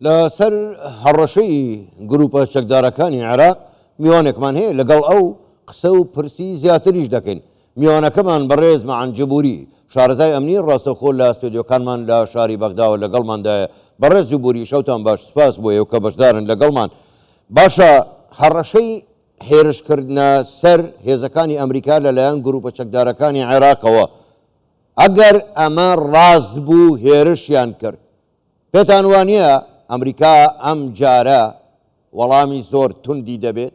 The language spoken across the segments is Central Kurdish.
لەسەر هەڕەشەی گروپە چەکدارەکانی عێراق میوانێکمان هەیە لەگەڵ ئەو قسە و پرسی زیاتریش دەکەین. میوانەکەمان بەڕێز مەعەن جبوری، شارەزای ئەمنی ڕاستەوخۆ لە ستۆدیۆکانمان لە شاری بەغداوە لەگەڵماندایە. بەڕێز جبوری شەوتان باش، سوپاس بۆ ئێوە کە بەشدارن لەگەڵمان. باشە هەڕەشەی هێرشکردنە سەر هێزەکانی ئەمریکا لەلایەن گروپە چەکدارەکانی عێراقەوە، ئەگەر ئەمە ڕاست بوو هێرشیان کرد، پێتان وانییە ئەمریکا ئەم جارە وەڵامی زۆر توندی دەبێت؟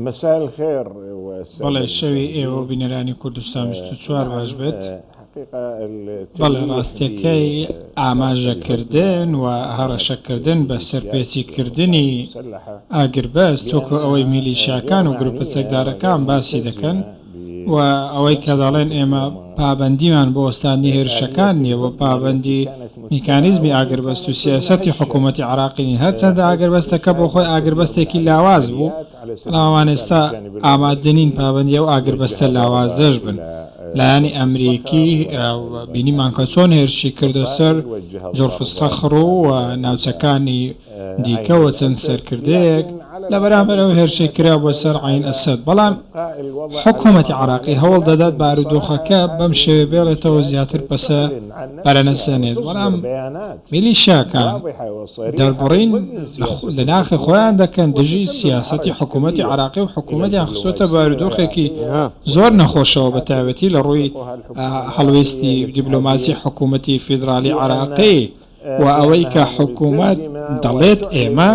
مساء الخير بەڵێ شەوی ئێوە و بینەرانی کوردستان 24 باش بێت. بەڵێ ڕاستیەکەی ئاماژەکردن و هەڕەشەکردن بە سەرپێچیکردنی ئاگربەست وەکو ئەوەی میلیشیاکان و گروپە چەکدارەکان باسی دەکەن و ئەوەی کە دەڵێن ئێمە پابەندیمان بۆ وەستاندنی هێرشەکان نییە و پابەندی میکانیزمی ئاگربەست و سیاسەتی حکوومەتی عێراقی نین، هەرچەندە ئاگربەستەکە بۆ خۆی ئاگربەستێکی لاواز بوو، بەڵام ئەوان ئێستا ئامادە نین پابەندی ئەو ئاگربەستە لاوازەش بن. لایەنی ئەمریکی بینیمان کە چۆن هێرشی کردە سەر جورف الصخر و ناوچەکانی دیکە و چەند سەرکردەیەک لە بەرامبەر ئەو هێرشەی کرا بۆ سەر عەین ئەسەد، بەڵام حکوومەتی عێراقی هەوڵ دەدات بارودۆخەکە بەم شێوەیە بێڵێتەوە زیاتر پەسە پەرەنەسێنێت، بەڵام میلیشیاکان دەربڕین لە ناخی خۆیان دەکەن دژی سیاسەتی حکوومەتی عێراقی و حکوومەتیان خستۆتە بارودۆخێکی زۆر نەخۆشەوە بە تایبەتی لە ڕووی هەڵوێستی دیبلۆماسی حکوومەتی فیدراڵی عێراقی. و ئەوەی کە حکوومەت دەڵێت ئێمە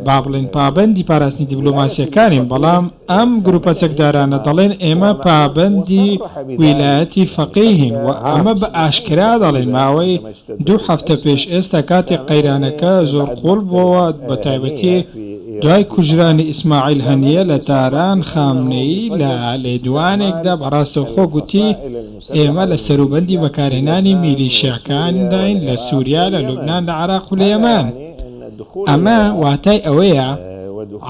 با بڵێین پابەندی پاراستنی دیبلۆماسییەکانین، بەڵام ئەم گرووپە چەکدارانە دەڵێن ئێمە پابەندی ویلایەتی فەقیهین و ئەمە بە ئاشکرا دەڵێن. ماوەی دوو هەفتە پێش ئێستا کاتێک قەیرانەکە زۆر قووڵ بووەوە، بەتایبەتی دوای کوژرانی ئیسماعیل هەنییە لە تاران، خامنەیی لە لێدوانێکدا بە ڕاستەوخۆ گوتی، ئێمە لە سەروبەندی بەکارهێنانی میلیشیاکانداین لە سوریا، لە لوبنان، لە عێراق و لە یەمەن. ئەمە واتای ئەوەیە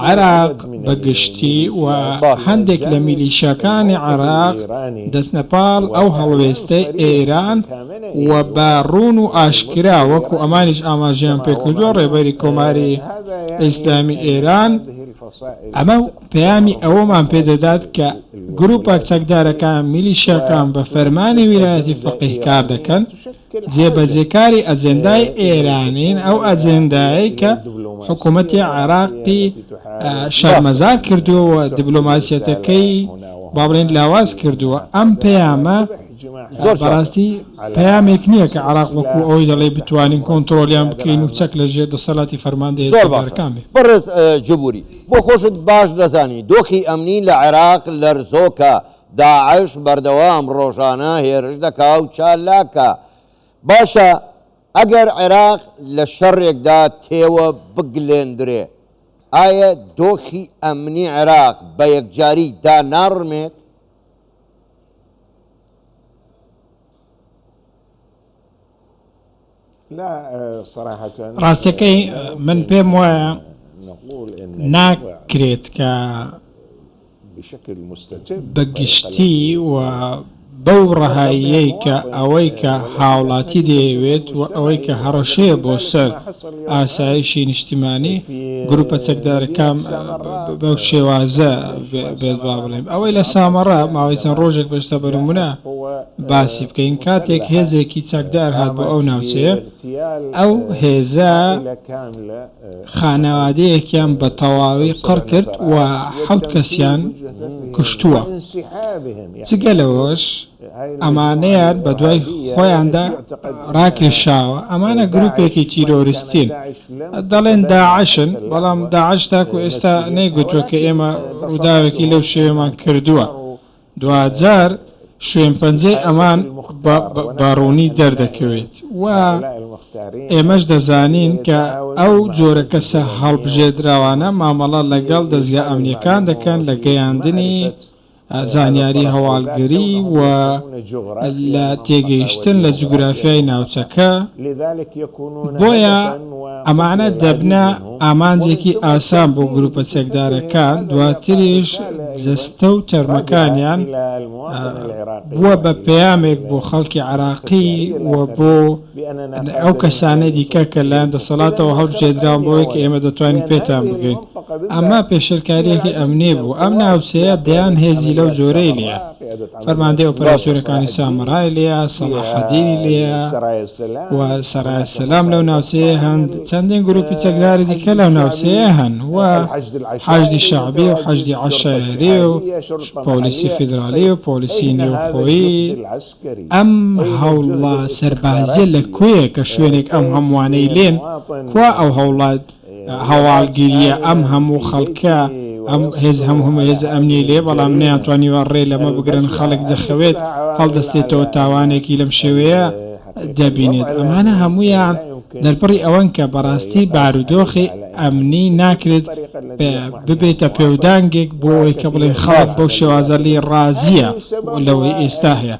عێراق بە گشتی و هەندێک لە میلیشیاکانی عێراق دەچنە پاڵ ئەو هەڵوێستەی ئێران و بە ڕوون و ئاشکرا وەکو ئەمانیش ئاماژەیان پێکردووە ڕێبەری کۆماری ئیسلامی ئێران ئەمە پەیامی ئەوەمان پێدەدات کە گروپە چەکدارەکان، میلیشیاکان، بە فەرمانی ویلایەتی فەقیه کار دەکەن، جێبەجێکاری ئەجێندای ئێرانین، ئەو ئەجێندایەی کە حکومەتی عێراقی شەرمەزار کردووە و دیبلۆماسیەتەکەی با بڵێین لاواز کردووە، ئەم پەیامە زۆر چاکە. بەڕاستی پەیامێک نییە کە عێراق وەکو ئەوەی دەڵێی بتوانین کۆنترۆڵیان بکەین و چەک لە ژێر دەسەلاتی فەرماندە هێزە زۆر باشە چەکدارەکان بێ. بەڕێز جبوری، بۆ خۆشت باش دەزانی دۆخی ئەمنی لە عێراق لەرزۆکە، داعش بەردەوام ڕۆژانە هێرش دەکا و چالاکە. باشە ئەگەر عێراق لە شەڕێکدا تێوە بگلێندرێ، ئایە دۆخی ئەمنی عێراق بە یەکجاری داناڕمێت؟ ڕاستەکەی من پێم وایە ناکرێت کە بە گشتی و بەو ڕەهاییەی کە ئەوەی کە هاوڵاتی دەیەوێت و ئەوەی کە هەڕەشەیە بۆ سەر ئاسایشی نیشتیمانی گروپە چەکدارەکان بەو شێوازە بێت با بڵێم ئەوەی لە سامەڕا ماوەی چەند ڕۆژێک پێشتا بە نمونە باسی بکەین کاتێک هێزێکی چەکدار هات بۆ ئەو ناوچەیە ئەو هێزە خانەوادەیەکیان بە تەواوی قڕ کرد و حەوت کەسیان کوشتووە جگە لەوەش ئەمانەیان بەدوای خۆیاندا ڕاکێشاوە، ئەمانە گروپێکی تیرۆریستین، دەڵێن داعشن، بەڵام داعش تاکو ئێستا نەیگوتووە کە ئێمە ڕووداوێکی لەو شێوەیەمان کردووە، دواجار شوێنپەنجەی ئەمان بە ڕوونی دەردەکەوێت و ئێمەش دەزانین کە ئەو جۆرە کەسە هەڵبژێردراوانە مامەڵە لەگەڵ دەزگا ئەمنییەکان دەکەن لە گەیاندنی. زانیاری هەواڵگری و لە تێگەیشتن لە جوگرافیای ناوچەکە، بۆیە ئەمانە دەبنە ئامانجێکی ئاسان بۆ گروپە چەکدارەکان، دواتریش جەستە و تەرمەکانیان بووە بە پەیامێک بۆ خەڵکی عێراقی و بۆ ئەو کەسانەی دیکە کە لەلایەن دەسەڵاتەوە هەڵبژێردراون بەوەی کە ئێمە دەتوانین پێتان بگەین. ئەمە پێشێلکارییەکی ئەمنی بوو. ئەم ناوچەیە دەیان هێزی لەو جۆرەی لێیە. فەرماندەی ئۆپەراسیۆنەکانی سامەڕای لێیە، سەڵاحەدینی لێیە و سەرای سەلام لەو ناوچەیە هەن، چەندین گروپی چەکداری دیکە لەو ناوچەیە هەن و حەشدی شەعبی و حەشدی عەشایەری و پۆلیسی فیدرالی و پۆلیسی نێوخۆیی. ئەم هەوڵە سەربازیە لە کوێیە کە شوێنێک ئەم هەمووانەی لێن، کوا ئەو هەوڵە هەواڵگریە ئەم هەموو خەڵکە ئەم هێز هەموو هەموو هێزە ئەمنیەی لێ بەڵام نەیانتوانیوە ڕێ لەمە بگرن خەڵک دەخەوێت هەڵدەستێتەوە تاوانێکی لەم شێوەیە دەبینێت ئەمانە هەموویان دەربڕی ئەوەن کە بەڕاستی بارودۆخی ئەمنی ناکرێت ببێتە پێودانگێک بۆ ئەوەی کە بڵێن خەڵک بەو شێوازە لێی ڕازییە لەوەی ئێستا هەیە.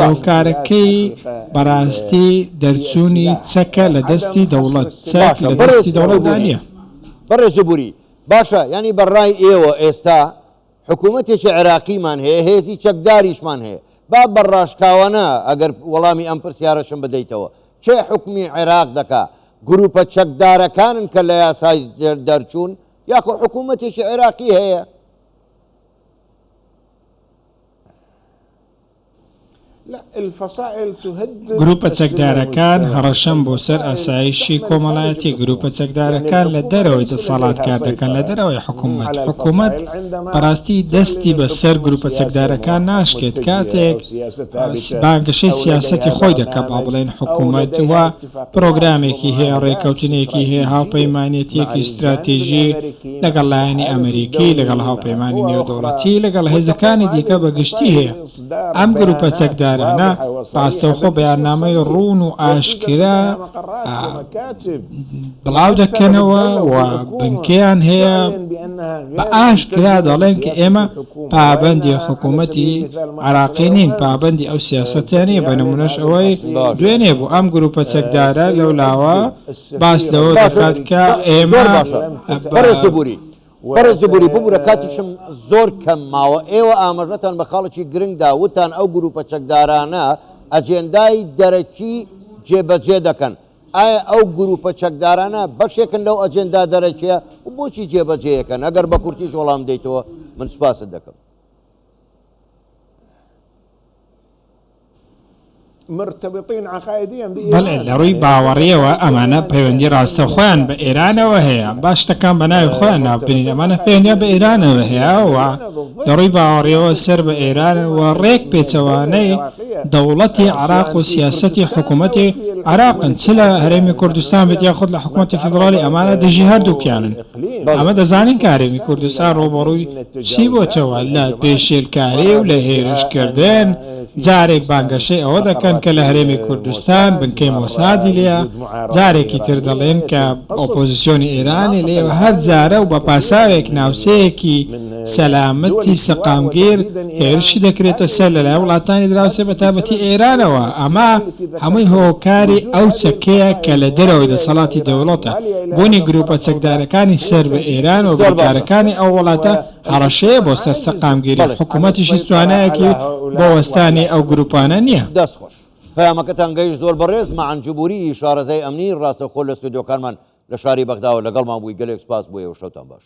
هۆکارەکەی بەڕاستی دەرچوونی چەکە لە دەستی دەوڵەت، چەک باشە لە بەڕێز دەستی دەوڵەتدا جبوری، نییە. بەڕێز جبوری، باشە یانی بە ڕای ئێوە ئێستا حکوومەتێکی عێراقیمان هەیە، هێزی چەکداریشمان هەیە، با بە ڕاشکاوانە ئەگەر وەڵامی ئەم پرسیارەشم بدەیتەوە، کێ حوکمی عێراق دەکا؟ گرووپە چەکدارەکانن کە لە یاسای دەرچوون یاخۆ حکوومەتێکی عێراقی هەیە؟ گروپە چەکدارەکان هەڕەشەن بۆ سەر ئاسایشی کۆمەڵایەتی، گروپە چەکدارەکان لە دەرەوەی دەسەڵات کار دەکەن، لە دەرەوەی حکومەت، حکومەت بەڕاستی دەستی بەسەر گروپە چەکدارەکان ناشکێت، کاتێک بانگەشەی سیاسەتی خۆی دەکات، با بڵێین حکومەت و پرۆگرامێکی هەیە، ڕێککەوتنێکی هەیە، هاوپەیمانێتییەکی ستراتیژی لەگەڵ لایەنی ئەمریکی، لەگەڵ هاوپەیمانی نێودەوڵەتی، لەگەڵ هێزەکانی دیکە بە گشتی هەیە. ئەم گروپە چەکدارانە ڕاستەوخۆ بەیاننامەی ڕوون و ئاشکرا بڵاو دەکەنەوە و بنکەیان هەیە، بە ئاشکرا دەڵێن کە ئێمە پابەندی حکوومەتی عێراقی نین، پابەندی ئەو سیاسەتە نین، بە نموونەش ئەوەی دوێنێ بوو ئەم گرووپە چەکدارە لەولاوە باس لەوە دەکات کە ئێمە بە. بەڕێز جبوری ببورە کاتیشم زۆر کەم ماوە، ئێوە ئاماژەتان بە خاڵێکی گرنگ دا، وتتان ئەو گرووپە چەکدارانە ئەجێندای دەرەکی جێبەجێ دەکەن، ئایا ئەو گرووپە چەکدارانە بەشێکن لەو ئەجێندا دەرەکییە و بۆچی جێبەجێیەکەن؟ ئەگەر بە کورتیش وەڵام بدەیتەوە من سوپاست دەکەم. بەڵێ لە ڕووی باوەڕییەوە ئەمانە پەیوەندی ڕاستەوخۆیان بە ئێرانەوە هەیە، با شتەکان بە ناوی خۆیان ناو بنێین، ئەمانە پەیوەندیان بە ئێرانەوە هەیە و لە ڕووی باوەڕییەوە سەر بە ئێرانن و ڕێک پێچەوانەی دەوڵەتی عێراق و سیاسەتی حکوومەتی عێراقن، چ لە هەرێمی کوردستان بێت یاخود لە حکوومەتی فیدڕاڵی، ئەمانە دژی هەردووکیانن. ئەمە دەزانین کە هەرێمی کوردستان ڕووبەڕووی چی بۆتەوە لە پێشێلکاری و لە هێرشکردن، جارێک بانگەشەی ئەوە دەکەن کە لە هەرێمی کوردستان بنکەی مۆسادی لێیە، جارێکی تر دەڵێن کە ئۆپۆزسیۆنی ئێرانی لێیە و هەر جارە و بە پاساوێک ناوچەیەکی سەلامەتی سەقامگیر هێرشی دەکرێتە سەر لەلایەن وڵاتانی دراوسێ بە تایبەتی ئێرانەوە، ئەمە هەمووی هۆکاری ئەو چەکەیە کە لە دەرەوەی دەسەڵاتی دەوڵەتە، بوونی گروپە چەکدارەکانی سەر بە ئێران و بریکارەکانی ئەو وڵاتە هەڕەشەیە بۆ سەر سەقامگیری، حکومەتیش هیچ توانایەکی بۆ وەستانی ئەو گروپانە نییە. دەست خۆش. پەیامەکەتان گەیشت زۆر بەڕێز مەعن جبوری شارەزای ئەمنی ڕاستەوخۆ لە ستۆدیۆکانمان لە شاری بەغداوە لەگەڵمان بووی گەلێک سوپاس بۆ ئێوە شەوتان باش.